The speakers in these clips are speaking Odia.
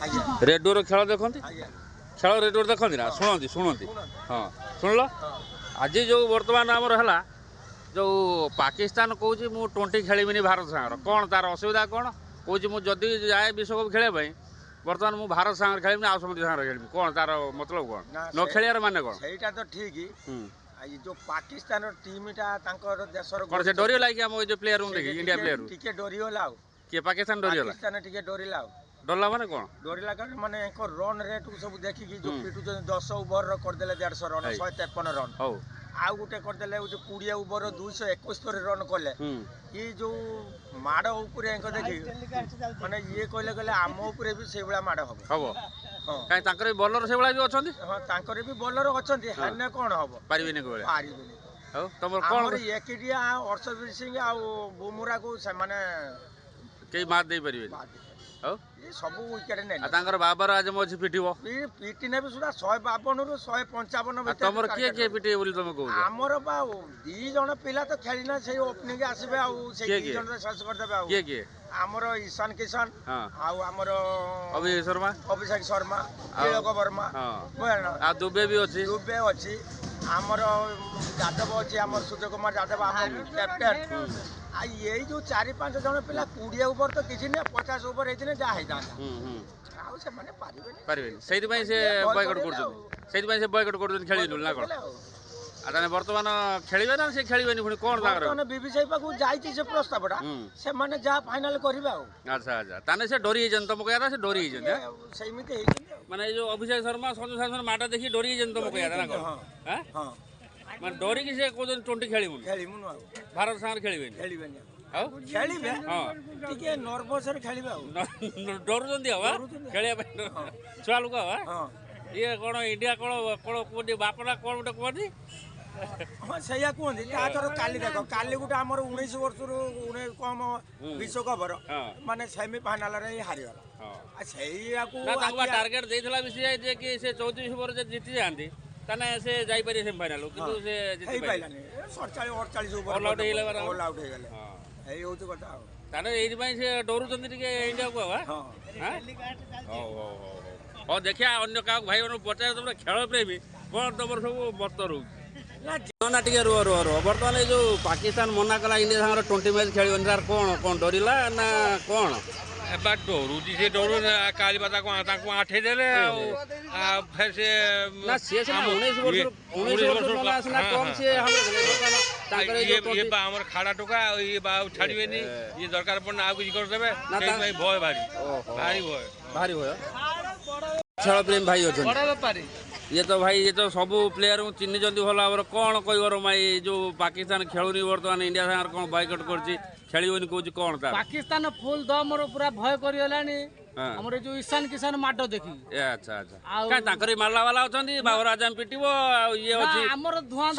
ରେଡ଼ିଓର ଖେଳ ଦେଖନ୍ତି? ଖେଳ ରେଡ଼ିଓରେ ଦେଖନ୍ତି ନା ଶୁଣନ୍ତି? ଶୁଣନ୍ତି, ହଁ। ଶୁଣିଲ, ଆଜି ଯେଉଁ ବର୍ତ୍ତମାନ ଆମର ହେଲା ଯେଉଁ ପାକିସ୍ତାନ କହୁଛି ମୁଁ 20 ଖେଳିବିନି ଭାରତ ସାଙ୍ଗରେ, କ'ଣ ତାର ଅସୁବିଧା? କ'ଣ କହୁଛି? ମୁଁ ଯଦି ଯାଏ ବିଶ୍ୱକପ୍ ଖେଳିବା ପାଇଁ, ବର୍ତ୍ତମାନ ମୁଁ ଭାରତ ସାଙ୍ଗରେ ଖେଳିବିନି, ଆଉ ସମସ୍ତଙ୍କ ସାଙ୍ଗରେ ଖେଳିବି। କ'ଣ ତାର ମତଲବ? କ'ଣ ନ ଖେଳିବାର ମାନେ କ'ଣ? ସେଇଟା ତ ଠିକ। ଏଇ ଯୋଉ ପାକିସ୍ତାନର ଟିମଟା ତାଙ୍କର ଦେଶର କ'ଣ ସେ ଡରିଗଲା କି ଆମ ଏଇ ଯୋଉ ପ୍ଲେୟାର ଦେଖି, ଇଣ୍ଡିଆ ପ୍ଲେୟାର? ଟିକେ ଡରିଗଲା। ଆଉ କିଏ, ପାକିସ୍ତାନ ଡରିଗଲା? ପାକିସ୍ତାନ ଟିକେ ଡରିଲା। ଆଉ ଡରିଲା ମାନେ କ'ଣ? ଡରିଲା କାରଣ ମାନେ ଏଙ୍କ ରନ୍ ରେଟ୍ ସବୁ ଦେଖିକି, ଯୋଉ ପିଟୁଛନ୍ତି, 10 ଓଭର କରିଦେଲେ 150 ରନ୍, 153 ରନ୍। ହଉ, ଆଉ ଗୋଟେ କରିଦେଲେ ହଉଛି 20 ଓଭର 271 ରନ୍ କଲେ। ଇଏ ଯୋଉ ମାଡ଼ ଉପରେ ଏଙ୍କ ଦେଖି ମାନେ ଇଏ କହିଲେ ଆମ ଉପରେ ବି ସେଇଭଳିଆ ମାଡ଼ ହବ। ହବ କାଇଁ? ତାଙ୍କର ବି ବୋଲର ସେଇଭଳିଆ ବି ଅଛନ୍ତି। ହଁ, ତାଙ୍କର ବି ବୋଲର ଅଛନ୍ତି, ହେଲେ କ'ଣ ହବ? ପାରିବେନି, ପାରିବେନି। ହଉ, ତମର କ'ଣ ଏକିଟିଆ ଅର୍ଶଦୀପ ସିଂ ଆଉ ବୁମୁରାକୁ ସେମାନେ କେହି ମାତ ଦେଇପାରିବେନି। ହଉ, ସବୁ ୱିକେଟ ନେଲେ। ତାଙ୍କର ବାବାର ଆଜମ ଅଛି, ପିଟିବ। ପିଟି ନେବେ ସୁଦ୍ଧା 152ରୁ 155। ତମର କିଏ କିଏ ପିଟିବେ ବୋଲି ତମେ କହୁଛ? ଆମର ବା ଦି ଜଣ ପିଲା ତ ଖେଳିନା, ସେଇ ଓପନିଂ ଆସିବେ ଆଉ ସେଇ ଦି ଜଣ ଶେଷ କରିଦେବେ। ଆଉ କିଏ କିଏ? ଆମର ଈଶାନ କିଷାନ ଆଉ ଆମର ଅଭିଷେକ ଶର୍ମା, ଅଭିଷେକ ଶର୍ମା, ତିଳକ ବର୍ମା, ଆଉ ଦୁବେ ବି ଅଛି। ଦୁବେ ଅଛି, ଆମର ଯାଦବ ଅଛି, ଆମର ସୂର୍ଯ୍ୟ କୁମାର ଯାଦବ ଆମ କ୍ୟାପ୍ଟେନ୍। ଆଉ ଏଇ ଯୋଉ 4 5 ଜଣ ପିଲା 20 ଓଭର ତ କିଛି ନୁହେଁ, 50 ଓଭର ହେଇଥିଲେ ଯାହା ହେଇଥାନ୍ତା। ଆଉ ସେମାନେ ପାରିବେନି, ପାରିବେନି। ସେଇଥିପାଇଁ ସେ ବୟକଟ୍ କରୁଛନ୍ତି, ସେଇଥିପାଇଁ ସେ ବୟକଟ୍ କରୁଛନ୍ତି, ଖେଳିବେନି ନା କ'ଣ? ଆଉ ତାହେଲେ ବର୍ତ୍ତମାନ ଖେଳିବେ ନା ସେ ଖେଳିବେନି ପୁଣି କ'ଣ ତାଙ୍କର? ବର୍ତ୍ତମାନ ବିବିସିଆଇ ପାଖକୁ ଯାଇଛି ସେ ପ୍ରସ୍ତାବଟା, ସେମାନେ ଯାହା ଫାଇନାଲ କରିବେ ଆଉ। ଆଚ୍ଛା ଆଚ୍ଛା, ତାହେଲେ ସେ ଡରି ଯାଇଛନ୍ତି। ତମ କହିବା ସେ ଡରି ଯାଇଛନ୍ତି? ସେମିତି ହେଇଛନ୍ତି। ମାନେ ଏଇ ଯୋଉ ଅଭିଷେକ ଶର୍ମା, ସଞ୍ଜୁ ସାମସନ ମାଡ଼ ଦେଖି ଡରି ଯାଇଛନ୍ତି ତମ କହିବା ନା କ'ଣ? ହଁ, ମାନେ ଡରିକି ସେ କହୁଛନ୍ତି 20 ଖେଳିବୁନି, ଖେଳିବୁନୁ, ଆଉ ଭାରତ ସାଙ୍ଗରେ ଖେଳିବେନି। ଖେଳିବେନି। ଆଉ ଖେଳିବେ? ହଁ, ଟିକେ ନର୍ଭସରେ ଖେଳିବେ, ଆଉ ଡରୁଛନ୍ତି ଆଉ ଖେଳିବା ପାଇଁ ଛୁଆ ଲୋକ। ଆଉ ଇଏ କ'ଣ ଇଣ୍ଡିଆ କ'ଣ କ'ଣ କୁହନ୍ତି, ବାପଟା କ'ଣ ଗୋଟେ କୁହନ୍ତି? ହଁ, ସେଇଆ କୁହନ୍ତି। ତାଥର କାଲି ଦେଖ, କାଲି ଗୋଟେ ଆମର 19 ବର୍ଷରୁ କମ ବିଶ୍ୱକପର ମାନେ ସେମି ଫାଇନାଲରେ ହାରିଗଲା। ସେଇଆକୁ ତାଙ୍କୁ ଟାର୍ଗେଟ ଦେଇଥିଲା ବିସିଆଇ ଯେ କି ସେ 34 ଓଭର ଯଦି ଜିତି ଯାଆନ୍ତି ତାହେଲେ ସେ ଯାଇପାରିବେ ସେମିଫାଇନାଲ, କିନ୍ତୁ ସେ ଜିତି ପାରିଲାନି। 47 48 ଓଭର ଅଲ୍ ଆଉଟ୍ ହେଇଗଲା, ଅଲ୍ ଆଉଟ୍ ହେଇଗଲେ। ଏଇ ହଉଛି କଥା। ଆଉ ତାହେଲେ ଏଇଥିପାଇଁ ସେ ଡରୁଛନ୍ତି ଟିକେ ଇଣ୍ଡିଆକୁ। ଆଉ ହଉ ହଉ ହଉ ହଉ ହଉ, ଦେଖିବା ଅନ୍ୟ କାହାକୁ ଭାଇମାନଙ୍କୁ ପଚାର। ତମର ଖେଳ ପ୍ରେମୀ, କ'ଣ ତମର ସବୁ ମତ ରହୁଛି? ନା ଟିକେ ରୁହ ରୁହ ରୁହ। ବର୍ତ୍ତମାନ ଏଇ ଯୋଉ ପାକିସ୍ତାନ ମନା କଲା ଇଣ୍ଡିଆ ସାଙ୍ଗରେ 20 ମ୍ୟାଚ୍ ଖେଳିବନି, ତାର କ'ଣ କ'ଣ ଡରିଲା ନା କ'ଣ? ବା ଡରୁଛି ସେ, ଡରୁ କାଲି ବା ତାକୁ ତାଙ୍କୁ ଆଠେଇ ଦେଲେ। ଆଉ ଫେର ସେ ନା ସିଏ ସିନା 19 ବର୍ଷରୁ, 19 ବର୍ଷରୁ ସିନା କମ୍ ସିଏ। ଇଏ ବା ଆମର ଖାଡ଼ା ଟୋକା, ଇଏ ବା ଆଉ ଛାଡ଼ିବେନି। ଇଏ ଦରକାର ପଡ଼ିଲେ ଆଉ କିଛି କରିଦେବେ। ସେଇଥିପାଇଁ ଭୟ, ଭାରି ଭାରି ଭୟ, ଭାରି ଭୟ। ଖେଳ ପ୍ରେମୀ ଭାଇ ଅଛନ୍ତି ଇଏ ତ, ଭାଇ ଇଏ ତ ସବୁ ପ୍ଲେୟାରଙ୍କୁ ଚିହ୍ନିଛନ୍ତି ଭଲ ଭାବରେ। କ'ଣ କହିବ ରମା, ଏଇ ଯୋଉ ପାକିସ୍ତାନ ଖେଳୁନି ବର୍ତ୍ତମାନ ଇଣ୍ଡିଆ ସାଙ୍ଗରେ, କ'ଣ ବାଇକଟ୍ କରୁଛି, ଖେଳିବନି କହୁଛି, କ'ଣ ତାର? ପାକିସ୍ତାନ ଫୁଲ ଦମର ପୁରା ଭୟ କରିଗଲାଣି ଆମର ଯୋଉ ଈଶାନ କିଷାନ ମାଡ଼ ଦେଖି। ଆଚ୍ଛା ଆଚ୍ଛା, କାଇଁ ତାଙ୍କର ମାରିଲା ବାଲା ଅଛନ୍ତି, ବାବର ଆଜମ ପିଟିବ, ଆଉ ଇଏ ଅଛି ଆମର ଧୂଆଁ,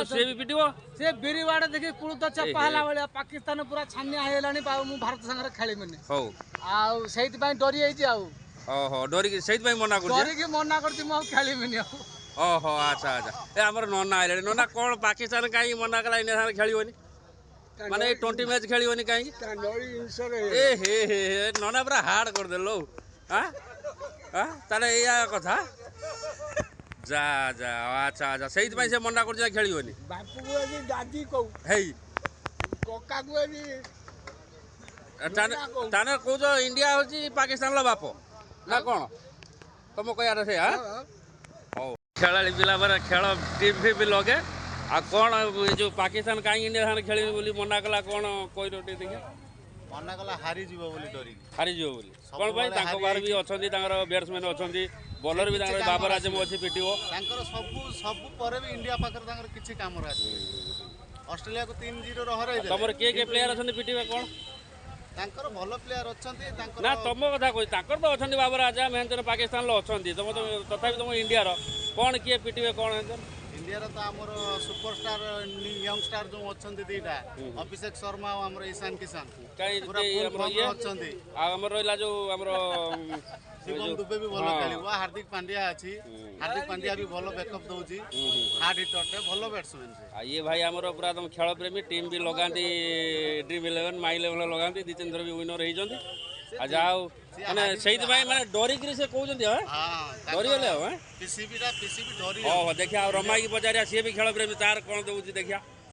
ସିଏ ବି ପିଟିବ। ସେ ବିରି ବାଡ଼ ଦେଖି କୁଳୁତ ଚାପା ହେଲା ଭଳିଆ ପାକିସ୍ତାନ ପୁରା ଛାନିଆ ହେଇଗଲାଣି, ମୁଁ ଭାରତ ସାଙ୍ଗରେ ଖେଳିବିନି। ହଉ, ଆଉ ସେଇଥିପାଇଁ ଡରି ଯାଇଛି। ଆଉ ଓହୋ, ଡରିକି ସେଇଥିପାଇଁ ମନା କରୁଛି? ଡରିକି ମନା କରୁଛି, ମୁଁ ଆଉ ଖେଳିବିନି ଆଉ। ଓହୋ, ଆଚ୍ଛା ଆଚ୍ଛା। ଏ ଆମର ନନା ଆଇଲେଣି। ନନା, କ'ଣ ପାକିସ୍ତାନ କାହିଁକି ମନା କଲା ଇଣ୍ଡିଆ ସାଙ୍ଗରେ ଖେଳିବନି, ମାନେ ଏଇ 20 ମ୍ୟାଚ୍ ଖେଳିବନି କାହିଁକି? ଏ ହେ ହେ, ନନା ପୁରା ହାର୍ଡ କରିଦେଲ। ଆଁ ତାହେଲେ ଏଇଆ କଥା। ଯା ଯା, ଆଚ୍ଛା ଆଚ୍ଛା, ସେଇଥିପାଇଁ ସେ ମନା କରୁଛି ଖେଳିବନି। ବାପୁକୁ ଆଜି ଦାଦି କହୁ ହେଇ କକାକୁ ଆଜି। ତାହେଲେ କହୁଛ ଇଣ୍ଡିଆ ହେଉଛି ପାକିସ୍ତାନର ବାପ ନା କ'ଣ? ତମ କହିବାଟା ସେଇଆ। ହଉ, ଖେଳାଳି ପିଲା ପରେ ଖେଳ ଟିମ୍ ଫିମ୍ ଲଗେ। ଆଉ କ'ଣ ଏ ଯୋଉ ପାକିସ୍ତାନ କାହିଁକି ଇଣ୍ଡିଆ ସାଙ୍ଗରେ ଖେଳିବି ବୋଲି ମନା କଲା, କ'ଣ କହିଲ ଟିକେ ଦେଖିଆ? ମନା କଲା ହାରିଯିବ ବୋଲି, ଡରିକି ହାରିଯିବ ବୋଲି। କ'ଣ ପାଇଁ? ତାଙ୍କ ପାଖରେ ବି ଅଛନ୍ତି, ତାଙ୍କର ବ୍ୟାଟ୍ସମ୍ୟାନ୍ ଅଛନ୍ତି, ବୋଲର ବି ତାଙ୍କର ବାବର ଆଜମ ଅଛି, ପିଟିବ। ତାଙ୍କର ସବୁ ସବୁ ପରେ ବି ଇଣ୍ଡିଆ ପାଖରେ ତାଙ୍କର କିଛି କାମରେ ଆସିବ। ଅଷ୍ଟ୍ରେଲିଆକୁ 3-0 ହରାଇ। ତମର କିଏ କିଏ ପ୍ଲେୟାର ଅଛନ୍ତି ପିଟିବେ କ'ଣ? ତାଙ୍କର ଭଲ ପ୍ଲେୟାର ଅଛନ୍ତି ତାଙ୍କର। ନା, ତମ କଥା କହୁଛି। ତାଙ୍କର ତ ଅଛନ୍ତି ବାବର ଆଜମ, ହେନ୍ ପାକିସ୍ତାନର ଅଛନ୍ତି। ତମ ତଥାପି ତମ ଇଣ୍ଡିଆର କ'ଣ କିଏ ପିଟିବେ କ'ଣ ହେନ୍? ଇଣ୍ଡିଆର ତ ଆମର ସୁପରଷ୍ଟାର ୟଙ୍ଗଷ୍ଟାର ଯୋଉ ଅଛନ୍ତି ଦିଟା, ଅଭିଷେକ ଶର୍ମା ଆଉ ଆମର ଈଶାନ କିଷାନ ଅଛନ୍ତି। ଆଉ ଆମର ରହିଲା ଯୋଉ ଆମର ଶିବମ ଦୁବେ ବି ଭଲ ଖେଳିବ। ହାର୍ଦ୍ଦିକ ପାଣ୍ଡିଆ ଅଛି, ହାର୍ଦ୍ଦିକ ପାଣ୍ଡିଆ ବି ଭଲ ବ୍ୟାକଅପ୍ ଦଉଛି, ହାର୍ଡ ହିଟରଟେ, ଭଲ ବ୍ୟାଟ୍ସମ୍ୟାନ୍। ଆଉ ଇଏ ଭାଇ ଆମର ପୁରା ତମ ଖେଳ ପ୍ରେମୀ, ଟିମ୍ ବି ଲଗାନ୍ତି, ଡ୍ରିମ୍ ଇଲେଭେନ୍, ମାଇ ଇଲେଭେନ୍ ଲଗାନ୍ତି, 2 3 ଥର ବି ୱିନର ହେଇଛନ୍ତି। ଆଉ ଯାହା ହଉ, ମାନେ ସେଇଥିପାଇଁ ମାନେ ଡରିକିରି ସେ କହୁଛନ୍ତି। ହଁ, ଡରିଗଲେ। ଆଉ ପିସିବି ଟା, ପିସିବି ଡରି। ହଉ, ଦେଖିବା। ଆଉ ରମାଇକି ପଚାରିବା, ସିଏ ବି ଖେଳ ପ୍ରେମୀ, ତାର କ'ଣ ଦଉଛି ଦେଖିବା।